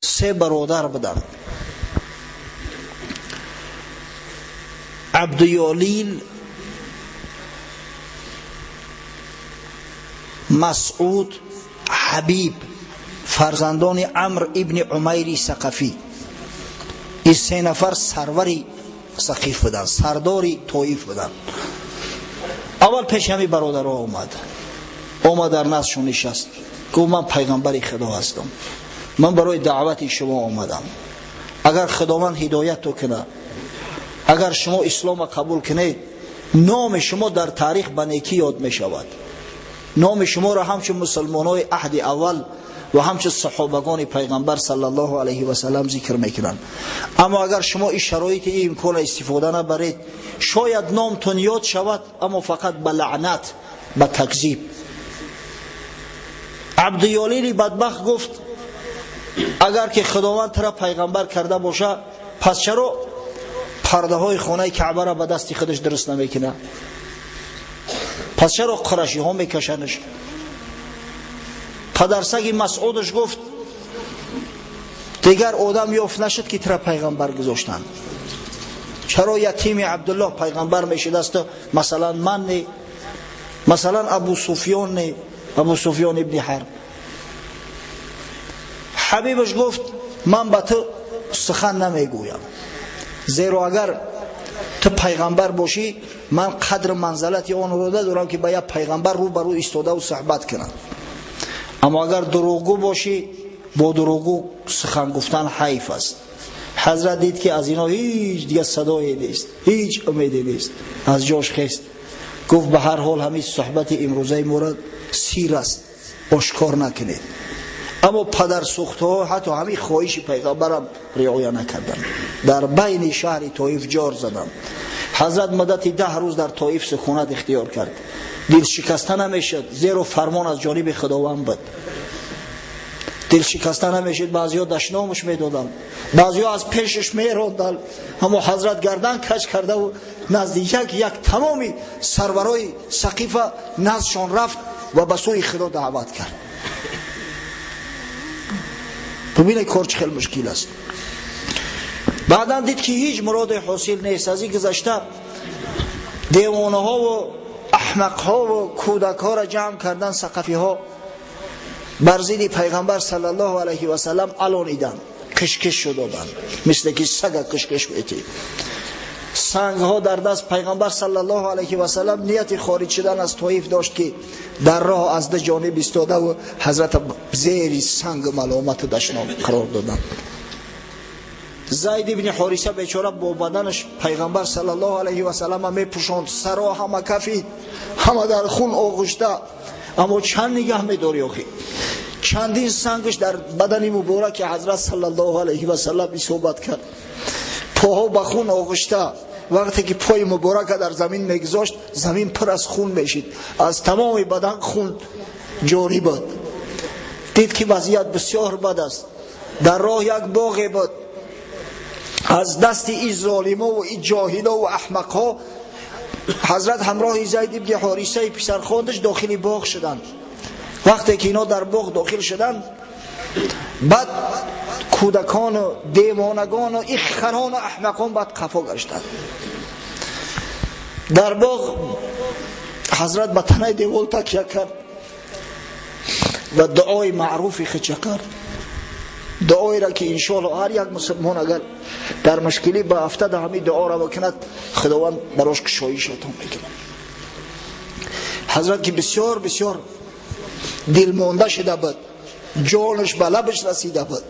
Се бародар буданд. Абдуёлил, Масъуд, Ҳабиб, фарзандони Амр ибни Умайри Сақафӣ. Ин се нафар сарвари Сақиф буданд, сардори Тоиф буданд. Аввал пеши ҳамин бародарҳо омад. Омад дар наздшон нишаст. Гуфт ман пайғамбари Худо ҳастам. Ман барои даъвати шумо омадам. Агар Худованд ҳидоятто кунад, агар шумо исломро қабул кунед, номи шумо дар таърих ба некӣ ёд мешавад. Номи шуморо ҳамчун мусулмонҳои аҳди аввал ва ҳамчун саҳобагони пайғамбар саллаллоҳу алайҳи васаллам зикр мекунанд. Аммо агар шумо ин шароити ин имконро истифода набаред, шояд номтон ёд шавад, аммо фақат ба лаънат, ба такзиб. Абдуёлили бадбахт гуфт агар ки Худованд туро пайғамбар карда боша, пас чаро пардаҳои хонаи Каъбаро ба дасти худаш дуруст намекунад? Пас чаро қурашиҳо мекашанаш? Падарсаги Масъудаш гуфт дигар одам ёфт нашуд ки туро пайғамбар гузоштанд. Чаро ятими Абдуллоҳ пайғамбар мешудасту масалан ман не, масалан Абу Суфён не, Абу Суфён ибни Ҳарб. Ҳабибаш гуфт ман ба ту сухан намегӯям, зеро агар ту пайғамбар бошӣ ман қадру манзалати онро надорам ки ба як пайғамбар рӯ ба рӯ истодаву суҳбат кунам. Аммо агар дурӯғгӯ бошӣ, бо дурӯғгӯ сухан гуфтан ҳайф аст. Ҳазрат дид ки аз ино ҳеҷ дигар садое нест, ҳеҷ умеде нест. Аз ҷош хест. Гуфт ба ҳар ҳол ҳамин суҳбати имрӯзаи моро сир аст, ошкор накунед. Аммо падарсӯхтаҳо ҳатто ҳамин хоҳиши пайғамбарам риоя накарданд. Дар байни шаҳри Тоиф ҷор заданд. Ҳазрат муддати 10 рӯз дар Тоиф сукунат ихтиёр кард. Дилшикаста намешуд, зеро фармон аз ҷониби Худованд буд. Дилшикаста намешуд, баъзеҳо дашномаш медоданд, баъзеҳо аз пешаш меронданд. Аммо ҳазрат гардан кач кардаву назди як тамоми сарварои Сақифа наздшон рафт ва ба сӯи Худо даъват кард. Бубинед кор чӣ хел мушкил аст. Баъдан дид ки ҳеҷ муроде ҳосил нест. Аз ин гузашта девонаҳову аҳмақҳову кӯдакҳоро ҷамъ кардан сақафиҳо бар зидди пайғамбар саллаллоҳу алайҳи васаллам алониданд, кишкиш шудоданд, мисле ки сага кишкиш метид. Сангҳо дар даст пайғамбар саллаллоҳу алайҳи васаллам нияти хориҷ шудан аз Тоиф дошт ки дар роҳ аз ду ҷониб истодаву ҳазрат зери санг маломату дашном қарор доданд. Зайд ибни Ҳориса бечора бо баданаш пайғамбар саллаллоҳу алайҳи васаллам мепӯшонд, саро ҳама кафид, ҳама дар хун оғушта. Аммо чанд нигаҳ медорӣ охи? Чандин сангаш дар бадани мубораки ҳазрат саллаллоҳу алайҳи васаллам исобат кард. Поҳо ба хун оғушта. Вақте ки пои муборака дар замин мегузошт, замин пур аз хун мешид, аз тамоми бадан хун ҷорӣ буд. Дид ки вазъият бисёр бад аст. Дар роҳ як боғе буд. Аз дасти ин золимову ин ҷоҳилову аҳмақҳо ҳазрат ҳамроҳи Зайд ибни Ҳорисаи писархондаш дохили боғ шуданд. Вақте ки ино дар боғ дохил шуданд, баъд кӯдакону девонагону ин харону аҳмақон баъд қафо гаштанд. Дар боғ ҳазрат ба танаи девол такя кард ва дуои маъруфи худша кард. Дуоеро ки иншоалло ҳар як мусулмон агар дар мушкилӣ ба афтада ҳамин дуоро бикунад, Худованд барош кушоиш ато мекунад. Ҳазрат ки бисёр бисёр дилмонда шуда буд, ҷонаш ба лабаш расида буд,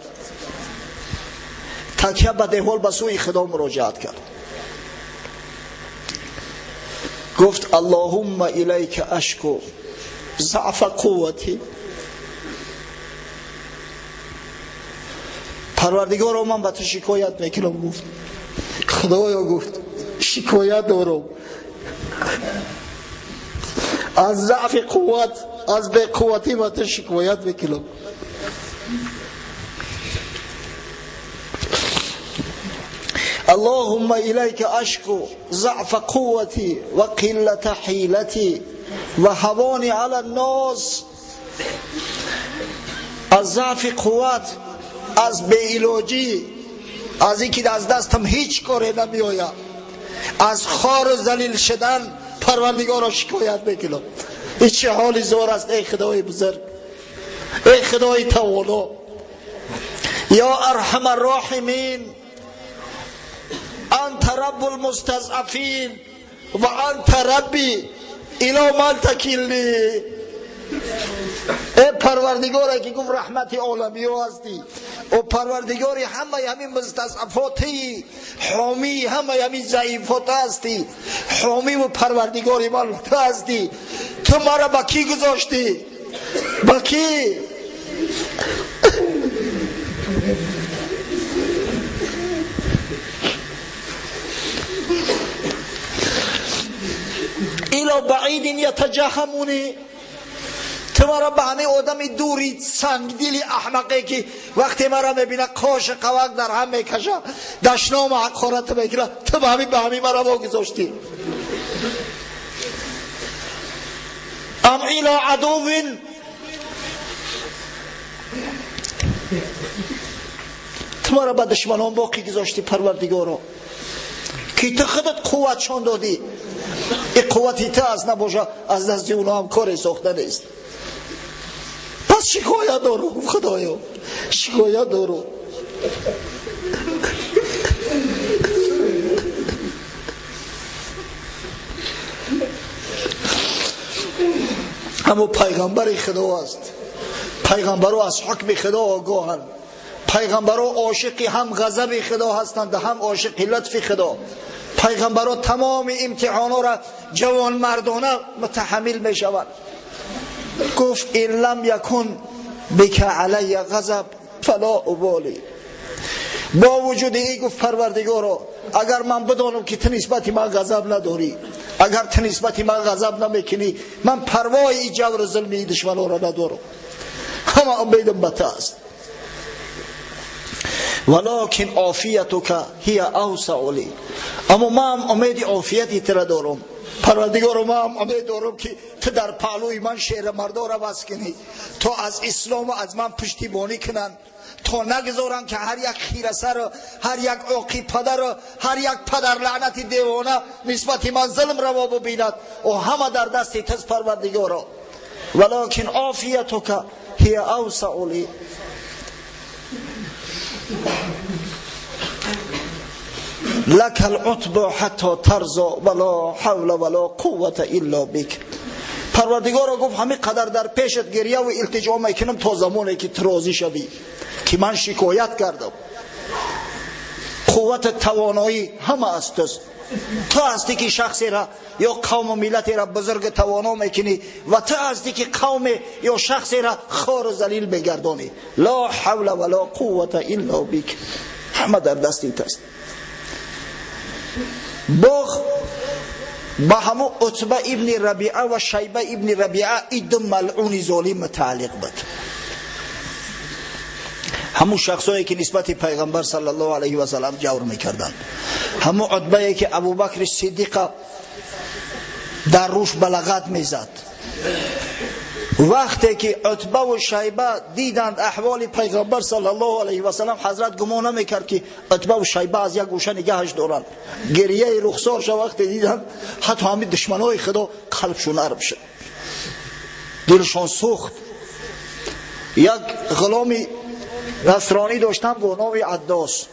такя ба девол ба сӯи Худо муроҷиат кард. Гуфт аллоҳумма илайка ашку заъфа қуввати. Парвардигоро, ман ба ту шикоят мекунам. Гуфт Худоё, гуфт шикоят дорам аз заъфи қувват, аз беқувватӣ ба ту шикоят мекунам. Аллоҳумма илайка ашку заъфа қуввати ва қиллата ҳилати ва ҳавони ала ннос. Аз заъфи қувват, Аз беилоҷӣ, аз инки аз дастам ҳеҷ коре намеояд, аз хор залил шудан Парвардигорро шикоят мекунам. Ин чӣ ҳоли зор аст, эй Худои бузург, эй Худои тавоно, ё арҳам арроҳимин, анта раббул мустазъафин ва анта рабби ило ман такилни. Эй Парвардигоре ки гуфт раҳмати оламиё ҳастӣ, о Парвардигори ҳамаи ҳамин мустазъафотӣ, ҳомии ҳамаи ҳамин заифот ҳастӣ, ҳомиву Парвардигори ман ту ҳастӣ. Ту маро ба кӣ гузоштӣ? Ба кӣ? Ило баидин ятаҷаҳамуни. Ту маро ба ҳамин одами дури сангдили аҳмақе ки вақте маро мебинад қошу қавак дар ҳам мекашад, дашному ҳақорат мекунад, ту ба ҳамин маро вогузоштӣ. Ам ило адувин, ту маро ба душманон боқӣ гузоштӣ Парвардигоро, ки ту худат қувватшон додӣ. Ин қуввати ту аст, набошад аз дасти онҳо ҳам коре сохта нест. Пас шикоят дорум, Худоё, шикоят дорум. Аммо пайғамбари Худо аст. Пайғамбаро аз ҳукми Худо огоҳанд. Пайғамбаро ошиқи ҳам ғазаби Худо ҳастанд, ҳам ошиқи лутфи Худо. Пайғамбаро тамоми имтиҳонҳоро ҷавонмардона мутаҳаммил мешаванд. Гуфт ин лам якун бика алайя ғазаб фала уболи. Бо вуҷуди ин гуфт Парвардигоро, агар ман бидонам ки ту нисбати ман ғазаб надорӣ, агар ту нисбати ман ғазаб намекунӣ, ман парвои ин ҷавру зулми душманонро надорам. Ҳама умедам ба ту аст. Валокин офиятука ҳия авсау ли. Аммо ман умеди офияти туро дорам. Парвардигоро, ман умед дорам ки ту дар паҳлӯи ман шеърмардоро васл кунӣ, то аз ислому аз ман пуштибонӣ кунанд, то нагузоранд ки ҳар як хирасару ҳар як оқи падару ҳар як падарлаънати девона нисбати ман зулм раво бибинад. О ҳама дар дасти туст Парвардигоро. Валокин офиятука ҳия авсау ли. لك العتبى حتى ترضى ولا حول ولا قوة إلا بك. پروردگارا گفت همین قدر در پیشت گریه و التجا میکنم تا زمانی که راضی شوی که من شکایت کردم. قوت توانایی همه از توست. تو هستی که شخصی را یا قوم و ملتی را بزرگ توانا میکنی و تو هستی که قوم یا شخصی را خوار و ذلیل میگردانی. لا حول ولا قوة الا بك. همه در دستی توست. باغ با همو عتبه ابن ربیعه و شیبه ابن ربیعه این دو ملعون ظالم متعلق بود. همو شخصایی که نسبت پیغمبر صلی الله علیه و سلم جور میکردند، همو عتبه که ابوبکر صدیق در روش بلغت میزد. وقتی که عتبه و شیبه دیدند احوال پیغمبر صلی الله علیه و سلم، حضرت گمان نمیکرد که عتبه و شیبه از یک گوشه نگاهش دارند. گریه رخسارش وقتی دیدند، حتی همین دشمنای خدا قلبشون نرم شد، دلشان سوخت. یک غلام نصرانی داشتن با نام عداس.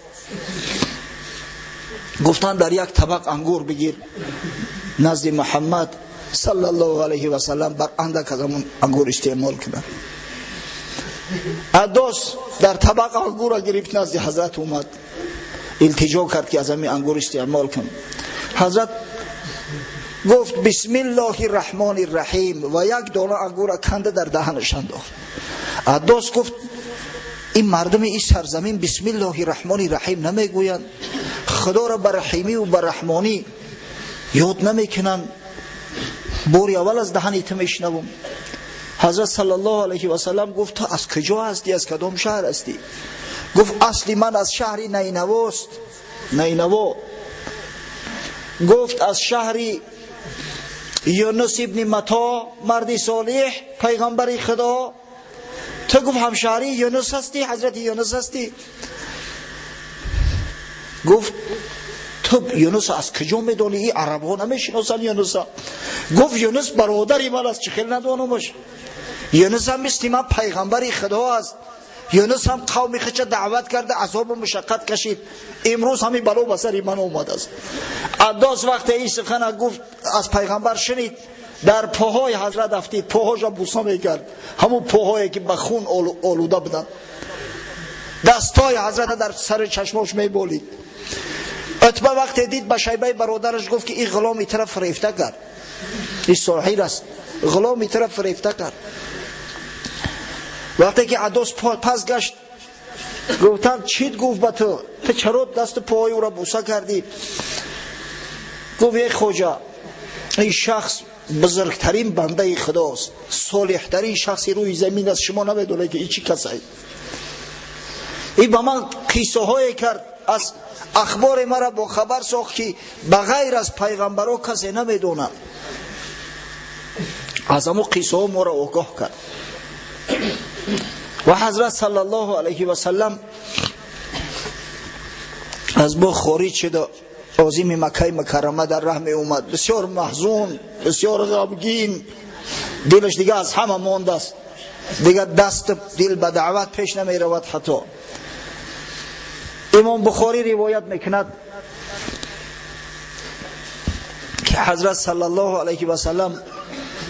گفتند در یک طبق انگور بگیر نزد محمد صلی الله علیه و سلم، بر اندک از همون انگور استعمال کنند. عداس در طبق انگور را گرفت، نزد حضرت اومد، التجا کرد که از همین انگور استعمال کن. حضرت گفت بسم الله الرحمن الرحیم و یک دانه انگور را کنده در دهنش انداخت. عداس گفت این مردم این سرزمین بسم الله الرحمن الرحیم نمیگویند، خدا را بر رحیمی و بر رحمانی یاد نمیکنند. باری اول از دهن تو میشنوم. حضرت صلی الله علیه و سلم گفت تو از کجا هستی، از کدام شهر هستی؟ گفت اصلی من از شهر نینواست. نینوا. گفت از شهر یونس ابن متا، مرد صالح پیغمبر خدا. Ту гуфт ҳамшаҳрии Юнус ҳастӣ, ҳазрати Юнус ҳастӣ? Гуфт ту Юнус аз куҷо медонӣ? Ин арабҳо намешиносанд Юнуса. Гуфт Юнус бародари ман аст, чӣ хел надонамаш? Юнус ҳам мисли ман пайғамбари Худо аст. Юнус ҳам қавми худша даъват карда, азобу мушаққат кашид. Имрӯз ҳамин бало ба сари ман омадааст. Аддос вақте ин сухана гуфт, аз пайғамбар шунид, дар поҳои ҳазрат афтид, поҳоша буса мекард, ҳамун поҳое ки ба хун олуда буданд. Дастҳои ҳазрата дар сари чашмош меболид. Утба вақте дид, ба Шайбаи бародараш гуфт ки ин ғуломи тараф фирефта кард, ин соҳир аст, ғуломи тараф фирефта кард. Вақте ки Аддос пас гашт, гуфтанд чит гуфт ба ту? Ту чаро дасту поҳои ӯро буса кардӣ? Гуфт эй хоҷа, ин шахс бузургтарин бандаи Худост, солеҳтарин шахси рӯи замин аст, шумо намедонед ки ин чӣ касае. Ин ба ман қиссаҳое кард, аз ахбори маро бохабар сохт ки ба ғайр аз пайғамбаро касе намедонад. Аз ҳамун қиссаҳо моро огоҳ кард. Ва ҳазрат саллаллоҳу алайҳи васаллам аз боғ хориҷ шуда, озими Маккаи Мукаррама дар раҳ меомад, бисёр маҳзун, бисёр ғамгин, дилаш дига аз ҳама мондааст, дига дасту дил ба даъват пеш намеравад. Ҳатто Имом Бухорӣ ривоят мекунад ки ҳазрат саллаллоҳу алайҳи васаллам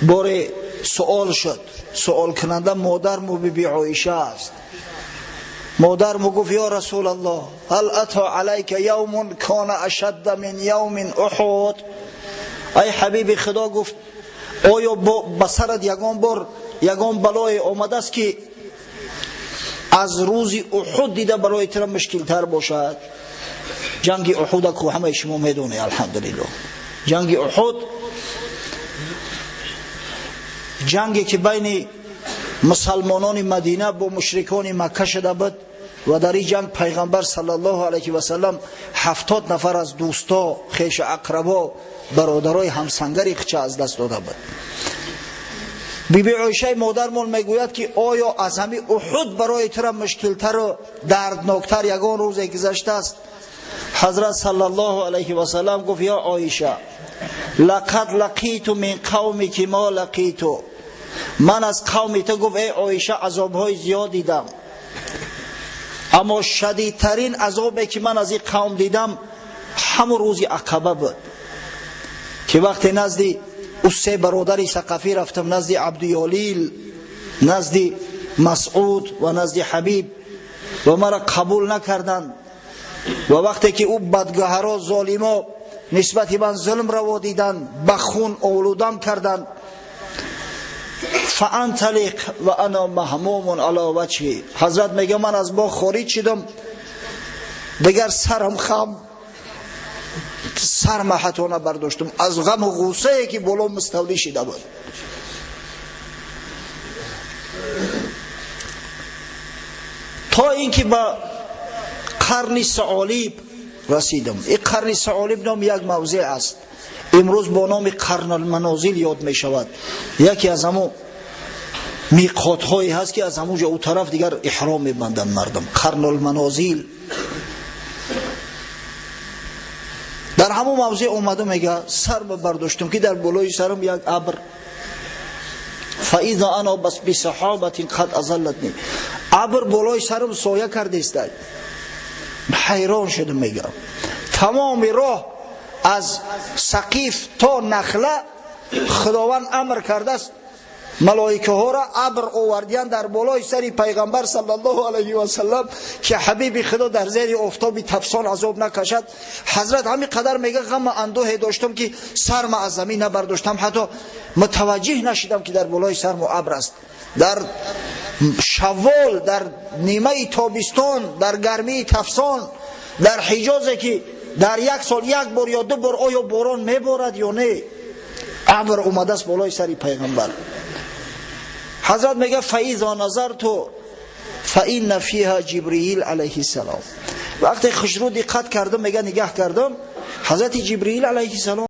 боре суол шуд. Суолкунанда модарму биби Оиша аст. Модарму гуфт: ё Расулаллоҳ, ҳал ато алайка явмун кона ашадда мин явмин Уҳуд? Ай ҳабиби Худо, гуфт, оё ба сарат ягон бор ягон балое омадааст ки аз рӯзи Уҳуд дида барои тура мушкилтар бошад? Ҷанги Уҳуда ку ҳамаи шумо медонед, алҳамдулиллоҳ. Ҷанги Уҳуд ҷанге ки байни мусалмонони Мадина бо мушрикони Макка шуда буд ва дар ин ҷанг пайғамбар саллаллоҳу алайҳи васаллам 70 нафар аз дӯсто, хешу ақрабо, бародарои ҳамсангари худша аз даст дода буд. Биби Оишаи модармон мегӯяд ки оё аз ҳамин Уҳуд барои тура мушкилтару дардноктар ягон рӯзе гузаштааст? Ҳазрат саллаллоҳу алайҳи васаллам гуфт: ё Оиша, лақад лақиту мин қавмики мо лақиту. Ман аз қавми ту, гуфт, эй Оиша, азобҳои зиёд дидам, аммо шадидтарин азобе ки ман аз ин қавм дидам ҳамун рӯзи Ақаба буд ки вақте назди ӯ се бародари Сақафӣ рафтам, назди Абдуёлил, назди Масъуд ва назди Ҳабиб, ва маро қабул накарданд. Ва вақте ки ӯ бадгаҳаро, золимо нисбати ман зулм раво диданд, ба хун олудам карданд. фаанталиқ ва ана маҳмумун ала ваҷҳи. Ҳазрат мега ман аз боғ хориҷ шудам, дигар сарам хам, сарма ҳатто набардоштам аз ғаму ғуссае ки боло муставлӣ шида буд. То ин ки ба қарни Саолиб расидам. Ин қарни Саолиб ном як мавзеъ аст, имрӯз бо номи Қарналманозил ёд мешавад. Яке аз ҳамун миқотҳое ҳаст ки аз ҳамун ҷо ӯ тараф дигар иҳром мебанданд мардум. Қарнулманозил. Дар ҳамун мавзеъ омада мега сар бардоштам ки дар болои сарам як абр. фаиза ана бисаҳобатин қад азаллатни. Абр болои сарам соя кардааст. Ҳайрон шудам мега. Тамоми роҳ аз Сақиф то Нахла Худованд амр кардааст малоикаҳоро абр овардиян дар болои сари пайғамбар саллаллоҳу алайҳи васаллам ки ҳабиби Худо дар зери офтоби тафсон азоб накашад. Ҳазрат ҳамин қадар мега ғаму андӯҳе доштам ки сарма аз замин набардоштам, ҳатто мутаваҷҷиҳ нашидам ки дар болои сармо абр аст. Дар шаввол, дар нимаи тобистон, дар гармии тафсон, дар Ҳиҷозе ки дар як сол як бор ё ду бор оё борон меборад ё не, абр омадааст болои сари пайғамбар. Ҳазрат мега фаиза назарту фаинна фиҳа Ҷибриил алайҳиссалом. Вақте хушрӯ диққат кардам, мега нигаҳ кардам, ҳазрати Ҷибриил алайҳиссалом